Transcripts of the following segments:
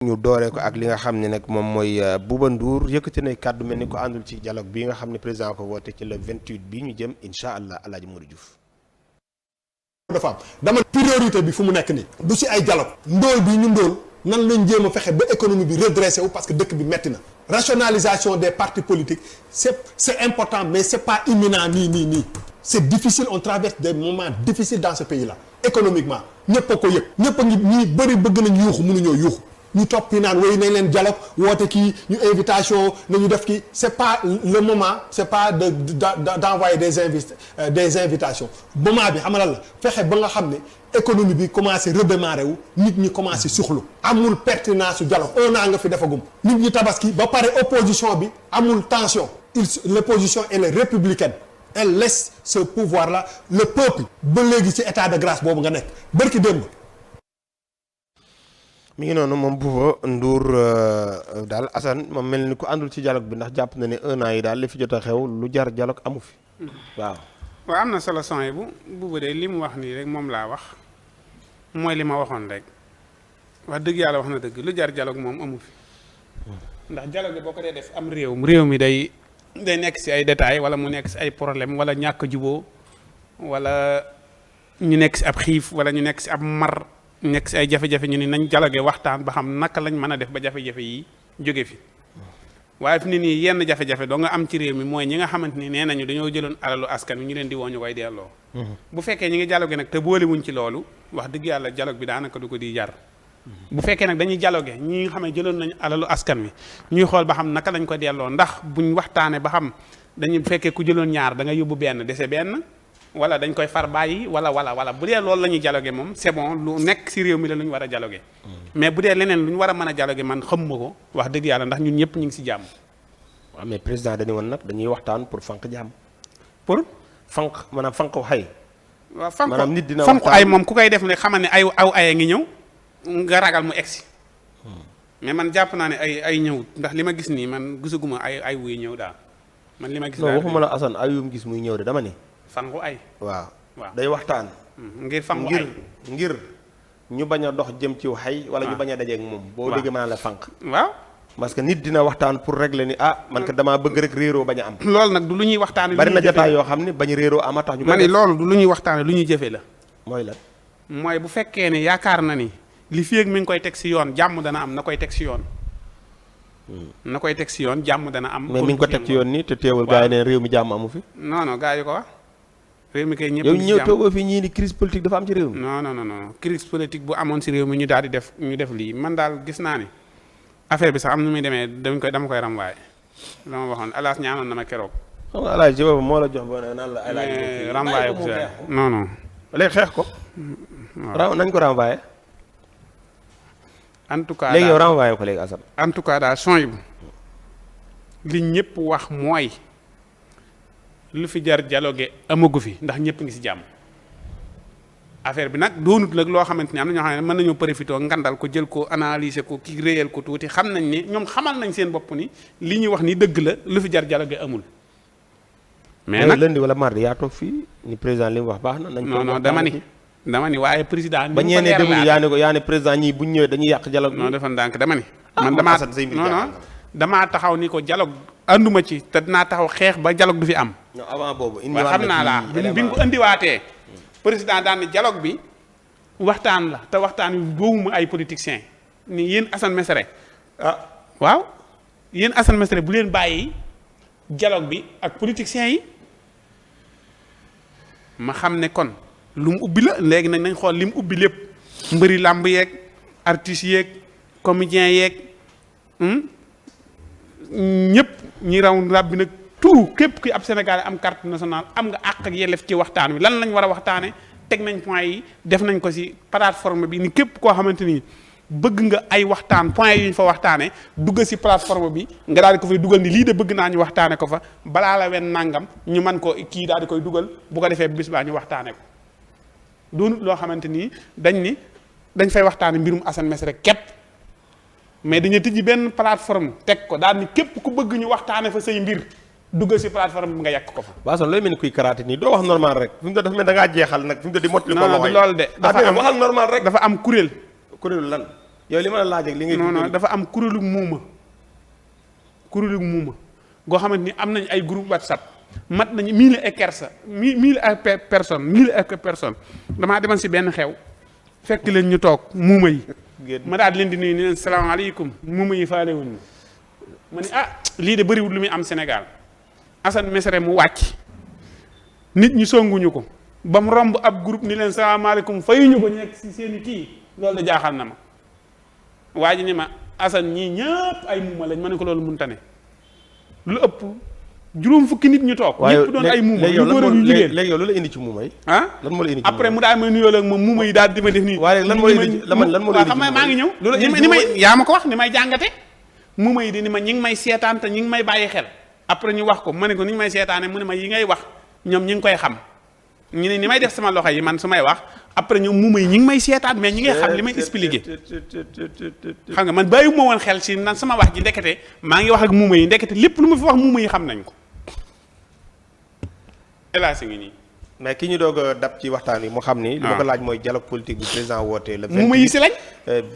ñu dooree ko ak li nga xam ne nag moom mooy Bouba Ndour yëkkati na kàddu mel ni ko àndul ci dialogue bi nga xam ne président ko woote ci le 28 bi ñu jëm incha allah El Hadj Modou Diouf. dafa am dama priorité bi fu mu nekk nii. du ci ay dialogue. ndóol bi ñu ndóol nan lañ jéem a fexe ba économie bi redressé wu parce que dëkk bi metti na. rationalisation des partis politiques c'est important mais c'est pas imminent nii. c'est difficile on traverse des moments difficiles dans ce pays là économiquement ñëpp a ko yëg ñëpp a ngi ñi bëri bëgg nañ yuuxu mënuñoo yuuxu ñu topp yi naan wéy nañ leen dialogue woote kii ñu invitation nañu def kii c'est pas le moment c'est pas d'envoyer des invitations moment bi xam nga lan la fexe ba nga xam ne économie bi commencé redémarrer wu nit ñi commencé suxlu amul pertinence su dialogue un an nga fi defagum nit ñi tabaski ba pare opposition bi amul tension l'opposition elle est républicaine elle laisse ce pouvoir là le peuple ba léegi ci état de grâce boobu nga nekk bërki démb mi ngi noonu moom Bouba Ndour daal Assane moom mel ni ku àndul ci dialogue bi ndax jàpp na ne un an yi daal li fi jot a xew lu jar dialogue amu fi. waaw am na solo son yi Bouba de li mu wax nii rek moom laa wax mooy li ma waxoon rek wax dëgg yàlla wax na dëgg lu jar dialogue moom amu fi ndax dialogue bi boo ko dee def am réew mi day nekk ci ay détails wala mu nekk ci ay problème wala ñàkk juboo wala ñu nekk ci ab xiif wala ñu nekk ci ab mar. nekk si ay jafe-jafe ñu ni nañ dialogue waxtaan ba xam naka lañ mën a def ba jafe-jafe yi jóge fi waaye fi ne nii yenn jafe-jafe doo nga am ci réew mi mooy ñi nga xamante ni nee nañu dañoo jëloon alalu askan wi ñu leen di woo ñu koy delloo. bu fekkee ñi ngi dialogue nag te boolewuñ ci loolu wax dëgg yàlla dialogue bi daanaka du ko di jar. bu fekkee nag dañuy dialogue ñi nga xam ne jëloon nañu alalu askan wi ñuy xool ba xam naka lañ ko delloo ndax buñ waxtaanee ba xam dañuy fekkee ku jëloon ñaar da nga yóbbu benn dese benn. wala dañ koy far bàyyi wala bu dee loolu la ñuy dialoguer moom c'est bon lu nekk ci réew mi la lu ñu war a dialoguer mais bu dee leneen lu ñu war a mën a dialoguer man xamuma ko wax dëgg yàlla ndax ñun ñëpp ñu ngi ci jàmm. waaw mais président dañu woon nag dañuy waxtaan pour fanq jàmm. pour maanaam fanq xay. waaw fanq maanaam nit dina fanq ay moom ku koy def ne xamal ne aw aya ngi ñëw nga ragal mu egsi mais man jàpp naa ne ay ñëwut ndax li ma gis nii man gisaguma ay wuy ñëw daal man li ma gis. non waxuma la Assane ayum gis muy ñëw de dama ni. fanqu ay waaw day waxtaan ngir fanqu ay ngir ñu bañ a dox jëm ci xay wala ñu bañ a dajeeg moom boo déggee mën la fanq waaw parce que nit dina waxtaan pour régler ni man ka damaa bëgg rek réeroo bañ a am loolu nag du lu ñuy waxtaane bari na jotaay yoo xam ne bañ réeroo ama tax ñu ma ni loolu du lu ñuy waxtaane lu ñuy jëfee la mooy lan mooy bu fekkee ne yaakaar na ni li fi ak mi ngi koy teg ci yoon jàmm dana am na koy teg ci yoon na koy teg ci yoon jàmm dana am mais mi ngi ko teg ci yoon nii te teewul gars yi ne réew mi jàmm amu fi non gars yi ko wax réew mi kay ñëpp yow ñëw toogoo fi ñii ni crise politique dafa am ci réew mi. non crise politique bu amoon ci réew mi ñu daal di def lii man daal gis naa ni affaire bi sax am na muy demee dama koy ramwaay la ma waxoon alaas ñaanoon na ma keroog. xam nga alaaj ci boobu moo la jox ba naan la alaaj ramwaay ko non léegi xeex ko. nañ ko ramwaay. en tout cas léegi yow ramwaay ko léegi Assane. en tout cas daal son yi li ñëpp wax mooy. lu fi jar dialogue amagu fi ndax ñëpp ngi ci jàmm affaire bi nag doonut nag loo xamante ni am na ñoo xam ne mën nañoo profité ngandal ko jël ko analyser ko ki réyal ko tuuti xam nañ ni ñoom xamal nañ seen bopp ni li ñuy wax ni dëgg la lu fi jar dialogue amul. mais nag lundi wala mardi yaa toog fii ni président li mu wax baax na. nañ ko non dama ni waaye président. ba ñeene déglu yaa ne président ñii bu ñu ñëwee dañuy yàq dialogue. non dafa ndànk dama ni. man damaa taxaw ni ko dialogue anduma ci te dinaa taxaw xeex ba dialogue du fi am. non avant boobu waaw xam naa la bi nga ko indiwaatee président daan ni dialogue bi waxtaan la te waxtaan wi boowuma ay politiciens ni yéen Assane Mesere waaw yéen Assane Mesere bu leen bàyyi dialogue bi ak politiciens yi ma xam ne kon lu mu ubbi la léegi nag nañ xool li mu ubbi lépp mbëri làmb yeeg artistes yeeg comédiens yeeg ñëpp ñi raw rab bi nag tout képp kuy ab Sénégalais am carte nationale am nga àq ak yelleef ci waxtaan wi lan lañ war a waxtaane teg nañ point yi def nañ ko ci plateforme bi ni képp koo xamante ni bëgg nga ay waxtaan point yu ñu fa waxtaane dugg ci plateforme bi nga daal di ko fay dugal ni lii de bëgg naa ñu waxtaane ko fa balaa la wen nangam ñu mën ko kii daal di koy dugal bu ko defee bis baa ñu waxtaane ko doonut loo xamante ni dañ fay waxtaane mbirum Assane Mesere képp mais dañu tijji benn plateforme teg ko daal ni képp ku bëgg ñu waxtaane fa say mbir duggal ci plateforme bi nga yàq ko fa. waaw son looy mel ni kuy karaate nii doo wax normal rek fi mu dafa mel da ngaa jeexal nag fi mu di mottali ko loolu de waxal normal rek dafa am kuréel lan yow li ma la laaj ak li ngay. non dafa am kuréelu muuma goo xamante ni am nañ ay groupe WhatsApp mat nañu 1000 et quelques personnes damaa demoon si benn xew fekk leen ñu toog muuma yi. ma daal leen di nuyu ni leen salaamaaleykum muuma yi faale wuñ ma ni lii de bëriwul lu muy am Sénégal Assane Mesere mu wàcc nit ñi songuñu ko ba mu romb ab groupe ni leen salaamaaleykum fayuñu ko nekk si seen i kii loolu da jaaxal na ma waa ji ni ma Assane ñii ñëpp ay muuma lañ ma ne ko loolu mënta ne lu ëpp juróom fukki nit ñu toog. ñëpp doon ay muuma yu góor ak yu jigéen léegi yow lu la indi ci muuma yi. lan moo la indi ci après mu daal may nuyoo ak moom muuma yi daal di ma def nii. waaye lan moo la indi lan moo la indi ci maa ngi ñëw. ni may yaa ma ko wax ni may jàngate muuma yi di ni ma ñi ngi may seetaan te ñi ngi may bàyyi xel après ñu wax ko ma ne ko ni ñu may seetaane mu ne ma yi ngay wax ñoom ñi ngi koy xam ñu ne ni may def sama loxo yi man su may wax après ñoom muuma yi ñi ngi may seetaan mais ñi ngay xam li may expliquer xam nga man bàyyi ma woon xel si nan sama wax ji ndekete maa ngi wax ak muuma yi ndekete lépp lu ma fi wax muuma yi xam nañ ko hélas ngi nii. mais ki ñu doog a dab ci waxtaan wi mu xam ni. li ma ko laaj mooy dialogue politique bi président woote le 28 muuma yi si lañ.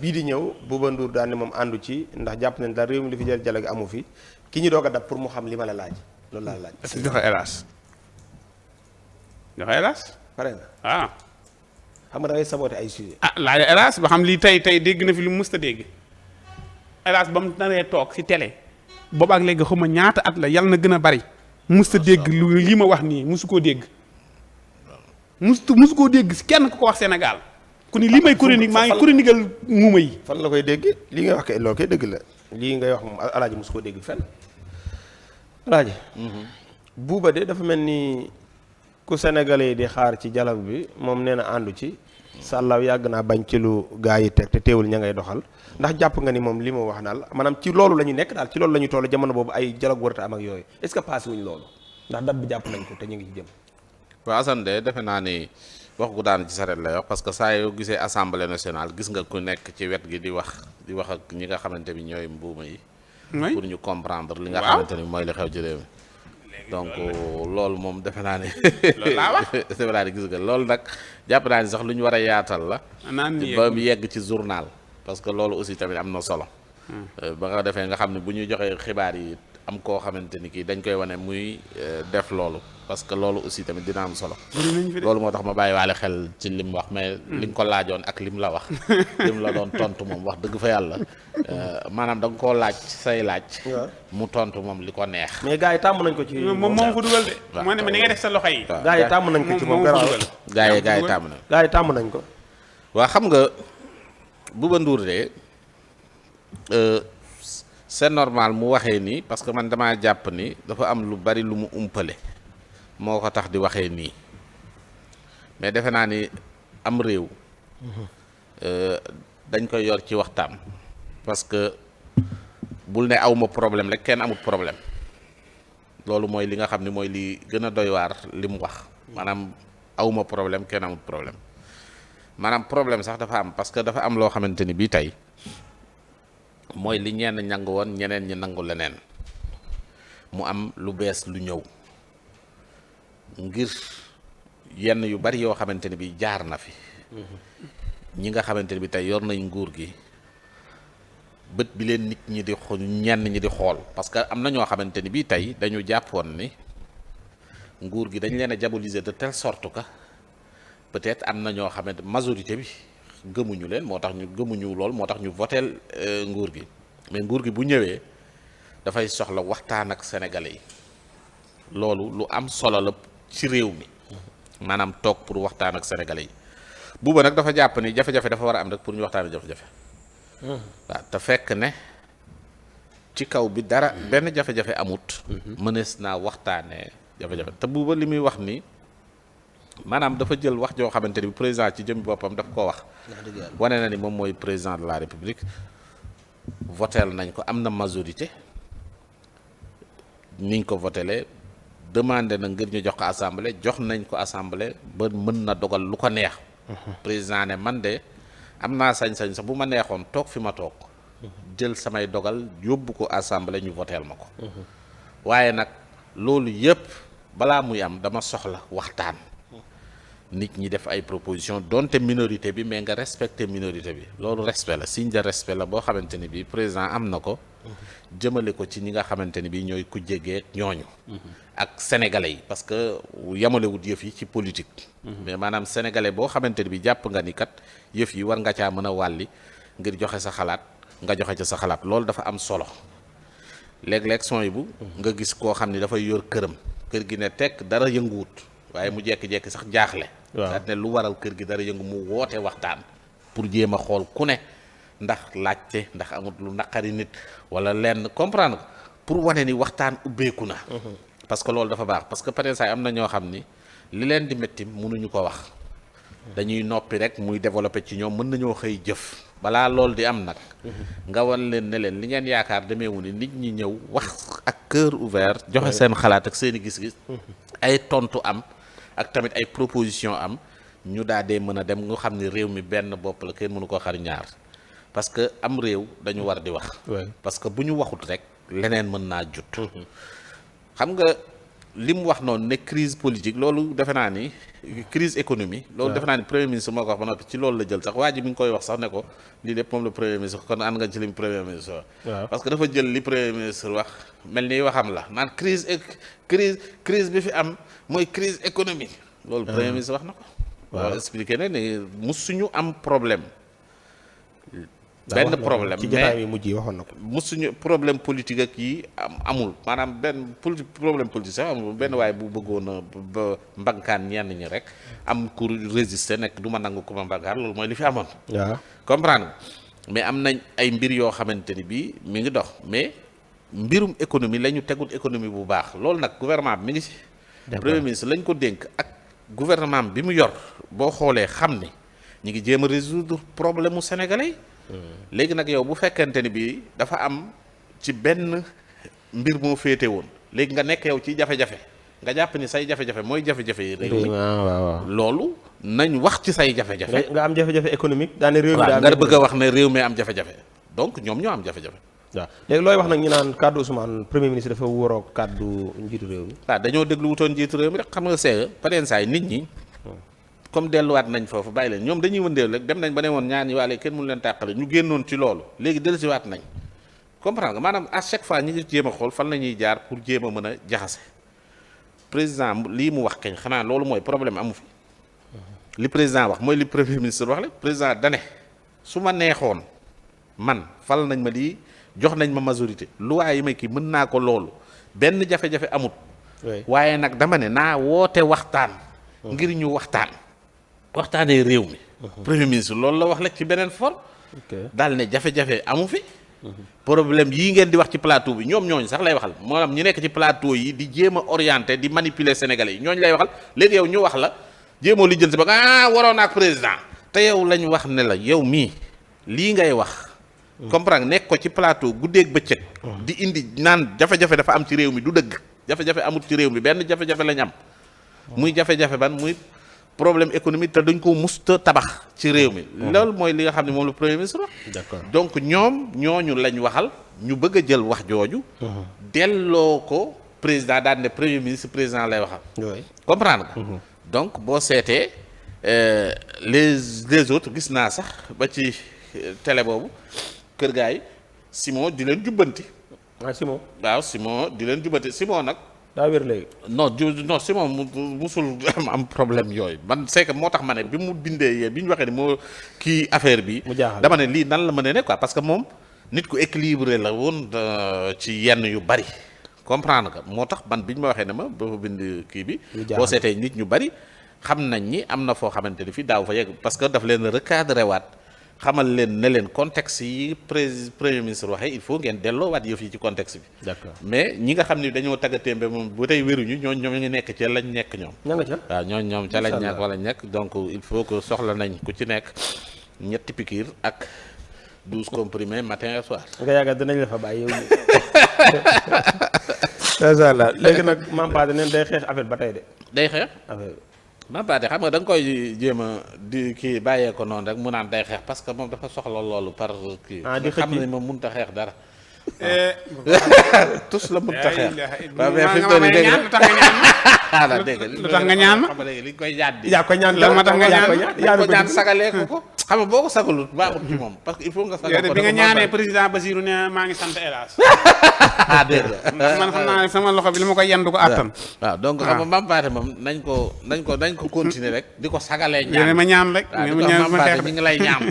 bii di ñëw Bouba Ndour daan ne moom àndu ci ndax jàpp nañ daal réew mi li fi jël dialogue amu fi ki ñu doog a dab pour mu xam li ma la laaj loolu laa laaj. est-ce que joxe hélas. pare na waaw. xam nga da ngay saboté ay sujet laaj hélas ba xam lii tey dégg na fi lu mu mës a dégg hélas ba mu naree toog si télé boobu ak léegi xuma ñaata at la yàlla na gën a bari mës a dégg lu lii ma wax nii musu koo dégg. musu koo dégg si kenn ku ko wax Sénégal ku ni lii may chronique maa ngi chroniqueal muuma yi. fan la koy dégg lii ngay wax kay loolu kay dëgg la lii ngay wax moom alaaji musu koo dégg fenn alaaji. Buuba de dafa mel ni ku sénégalais yi di xaar ci dialogue bi moom nee na àndu ci sàllaaw yàgg naa bañ ci lu gaa yi teg te teewul ña ngay doxal ndax jàpp nga ni moom li mu wax daal maanaam ci loolu la ñu nekk daal ci loolu la ñu toll jamono boobu ay dialogue warata am ak yooyu est-ce que passé wuñ loolu ndax date bi jàpp nañ ko te ñu ngi ci jëm. waaw Assane de defe naa ni wax gu daan ci saret lay wax parce que saa yoo gisee assemblée nationale gis nga ku nekk ci wet gi di wax ak ñi nga xamante ni ñooy mbuuma yi. pour ñu comprendre li nga xamante ni mooy li xew ci réew mi. donc loolu moom defe naa ne. loolu laa wax defe naa ne gis nga loolu nag jàpp naa ni sax lu ñu war a yaatal la. ba mu yegg ci journal. parce que loolu aussi tamit am na solo. ba nga defee nga xam ne bu ñuy joxee xibaar yi am koo xamante ni kii dañ koy wane muy def loolu parce que loolu aussi tamit dina am solo. loolu moo tax ma bàyyi waale xel ci lim wax mais li nga ko laajoon ak lim la wax. lim la doon tontu moom wax dëgg fa yàlla maanaam da nga koo laaj say laaj. mu tontu moom li ko neex. mais gars yi tàmm nañ ko ci. moom moo ko dugal de. waaw moo ne ma ni nga def sa loxo yi. gars yi tàmm nañ ko ci moom garaaw gars yi tàmm nañ. gars yi tàmm nañ ko. waa xam nga Bouba Ndour de c'est normal mu waxee nii parce que man damaa jàpp ni dafa am lu bari lu mu umpale moo ko tax di waxee nii mais defe naa ni am réew dañ koy yor ci waxtaan parce que bul ne awma problème rek kenn amut problème loolu mooy li nga xam ni mooy li gën a doy waar li mu wax maanaam awma problème kenn amut problème maanaam problème sax dafa am parce que dafa am loo xamante ni bii tey mooy li ñenn nangu woon ñeneen ñi nangu leneen mu am lu bees lu ñëw ngir yenn yu bari yoo xamante ni bi jaar na fi ñi nga xamante ni bi tey yor nañ nguur gi bët bi leen nit ñi di xool ñenn ñi di xool parce que am na ñoo xamante ni bi tey dañu jàppoon ni nguur gi dañ leen a diaboliser de telle sorte que peut-être am na ñoo xamante majorité bi gëmuñu leen moo tax ñu gëmuñu lool moo tax ñu voteel nguur gi mais nguur gi bu ñëwee dafay soxla waxtaan ak sénégalais yi loolu lu am solo la ci réew mi maanaam toog pour waxtaan ak sénégalais yi Bouba nag dafa jàpp ni jafe-jafe dafa war a am rek pour ñu waxtaan ak jafe-jafe waaw te fekk ne ci kaw bi dara benn jafe-jafe amut mënees naa waxtaanee jafe-jafe te Bouba li muy wax ni maanaam dafa jël wax joo xamante ni président ci jëmmi boppam daf koo wax wane na ni moom mooy président de la république voteel nañ ko am na majorité niñ ko votelee demandé na ngir ñu jox ko assemblée jox nañ ko assemblée ba mën na dogal lu ko neex président ne man de am naa sañ-sañ sax bu ma neexoon toog fi ma toog jël samay dogal yóbbu ko assemblée ñu voteel ma ko waaye nag loolu yépp balaa muy am dama soxla waxtaan nit ñi def ay proposition donte minorité bi mais nga respecter minorité bi loolu respect la signe de respect la boo xamante ni bi président am na ko jëmale ko ci ñi nga xamante ni bi ñooy ku jegeek ñooñu ak sénégalais yi parce que yamalewut yëf yi ci politique mais maanaam sénégalais boo xamante ni bi jàpp nga ni kat yëf yi war nga caa mën a wàlli ngir joxe sa xalaat nga joxe ca sa xalaat loolu dafa am solo léeg-léeg son yi bu nga gis koo xam ni dafay yor këram kër gi ne tekk dara yënguwut waaye mu jekki-jekki sax jaaxle daat ne lu waral kër gi dara yëngu mu woote waxtaan pour jéem a xool ku ne ndax laajte ndax amut lu naqari nit wala lenn comprendre ko pour wane ni waxtaan ubbeeku na parce que loolu dafa baax parce que peut-être am na ñoo xam ni li leen di métti mënuñu ko wax dañuy noppi rek muy développé ci ñoom mën nañoo xëy jëf balaa loolu di am nag nga wan leen ne leen li ngeen yaakaar demeewu ni nit ñi ñëw wax ak cœur ouvert joxe seen xalaat ak seeni gis-gis ay tontu am ak tamit ay proposition am ñu daa dee mën a dem nga xam ni réew mi benn bopp la kenn mënu ko xar ñaar parce que am réew dañu war di wax parce que bu ñu waxut rek leneen mën naa jut xam nga li mu wax noonu ne crise politique loolu defe naa ni crise économie loolu defe naa ni premier ministre moo ko wax ba noppi ci loolu la jël sax waa ji mi ngi koy wax sax ne ko lii lépp moom la premier ministre kon ànd nga ci li premier ministre wax parce que dafa jël li premier ministre wax mel ni waxam la naan crise bi fi am mooy crise économique loolu premier ministre wax na ko loolu expliqué na ne musuñu am problème benn problème ci jotaay yi mujj yi waxoon na ko musuñu problème politique ak yi amul maanaam benn problème politique sax amul benn waaye bu bëggoon a ba mbankaan ñenn ñi rek am ku résister nekk du ma nangu ku ma mbankaan loolu mooy li fi amoon waaw comprendre mais am nañ ay mbir yoo xamante ni bii mi ngi dox mais mbirum économie la ñu tegul économie bu baax loolu nag gouvernement bi mi ngi ci premier ministre lañ ko dénk ak gouvernement bi mu yor boo xoolee xam ni ñu ngi jéem a résoudre problème mu sénégalais léegi nag yow bu fekkente ni bii dafa am ci benn mbir moo féete woon léegi nga nekk yow ci jafe-jafe nga jàpp ni say jafe-jafe mooy jafe-jafe yi réew mi waaw loolu nañ wax ci say jafe-jafe nga am jafe-jafe économique daane réew mi nga bëgg a wax ne réew mi am jafe-jafe donc ñoom ñoo am jafe-jafe waaw léegi looy wax nag ñu naan kàddu Ousmane premier ministre dafa wóoroo kàddu njiitu réew mi waaw dañoo déglu wutoon njiitu réew mi rek xam nga seega pareen saay nit ñi comme delluwaat nañ foofu bàyyi leen ñoom dañuy wëndeelu rek dem nañ ba ne woon ñaar ñi waale kenn mënu leen tàqale ñu génnoon ci loolu léegi dellusiwaat nañ comprendre nga maanaam à chaque fois ñi ngi jéem a xool fan la ñuy jaar pour jéem a mën a jaxase président lii mu wax kañ xanaa loolu mooy problème amu fi li président wax mooy li premier ministre wax la président dane su ma neexoon man fal nañ ma lii jox nañ ma majorité loi yi may kii mën naa ko loolu benn jafe-jafe amut waaye nag dama ne naa woote waxtaan ngir ñu waxtaanee réew mi premier ministre loolu la wax la ci beneen for daal ne jafe-jafe amu fi problème yii ngeen di wax ci plateau bi ñoom ñooñu sax lay waxal maanaam ñi nekk ci plateau yi di jéem a orienté di manipuler sénégalais yi ñooñu lay waxal léegi yow ñu wax la jéemoo li jël si ba waroon ak président te yow lañ wax ne la yow mii lii ngay wax comprendre nekk ko ci plateau guddeeg bëccëg di indi naan jafe-jafe dafa am ci réew mi du dëgg jafe-jafe amut ci réew mi benn jafe-jafe lañ am muy jafe-jafe ban muy problème économique te dañ ko musta tabax ci réew mi loolu mooy li nga xam ne moom la premier ministre wax d'accord donc ñooñu lañ waxal ñu bëgg a jël wax jooju delloo ko président daal ne premier ministre président lay waxal comprendre nga donc boo seetee les autres gis naa sax ba ci télé boobu kër gaa yi Simon di leen jubbanti Simon waaw Simon di leen jubbanti Simon nag daa wér léegi non Simon musul am problème yooyu man c'est que moo tax ma ne bi mu bindee bi ñu waxee ni moo kii affaire bi dama ne lii nan la mën a ne quoi parce que moom nit ku équilibré la woon ci yenn yu bari comprendre nga moo tax man bi ñu ma waxee ne ma dafa bind kii bi boo seetee nit ñu bari xam nañ ni am na foo xamante ni fii daaw fa yegg parce que daf leen recadré waat xamal leen ne leen contexte yi premier ministre waxee il faut ngeen delloo waat yëf yi ci contexte bi. d'accord mais ñi nga xam ne dañoo taggatémbe moom bu tey wéruñu ñoom ngi nekk ca lañ nekk ñoom. ña nga ca waaw ñoom ca lañ nekk wala nekk donc il faut que soxla nañ ku ci nekk ñetti piqûre ak 12 comprimés matin et soir. nga yàggal dinañ la fa bàyyi yow. macha allah léegi nag Mame Pathé neen day xeex affaire ba tey de. day xeex affaire Mame Pathé xam nga da nga koy jéem a di kii bàyyee ko noonu rek mu naan day xeex parce que moom dafa soxla loolu par kii. di xam ne moom mënut a xeex dara. tus la mun taxee waaw mais fi mu toll nii dégg lu tax nga ñaan ma xam nga léegi li ñu koy ñaan di yaa ko ñaan lan ma tax nga ñaan yaa ko ñaan sagalee ko xam nga boo ko sagalut baaxut ci moom parce que il faut nga sagal ko bi nga ñaanee président Basirou ne maa ngi sant El Hadj dégg nga man xam naa sama loxo bi li ma koy yendu ko attan waaw donc xam nga Mame Pathé moom nañ ko continuer rek di ko sagalee ñaan yéen ma ñaan rek waaw di ko Mame Pathé mi ngi lay ñaan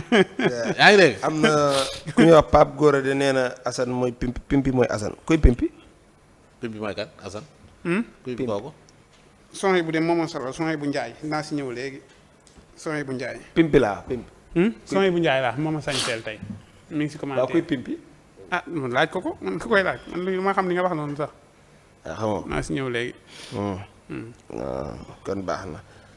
yaa ngi dégg am na ku ñuy wax Pape Gora de nee na Assane mooy pimpi mooy Assane kuy pimpi mooy kan Assane kuy kooku soxna bu dem moomoo solo soxna bu njaay naa si ñëw léegi soxna bu njaay pimpi laa pimpi soxna bu njaay laa mooma sañteel tey mi ngi si commentaire waaw kuy pimpi ah man laaj ko man ku koy laaj man lu ma xam li nga wax noonu sax xamoo naa si ñëw léegi kon baax na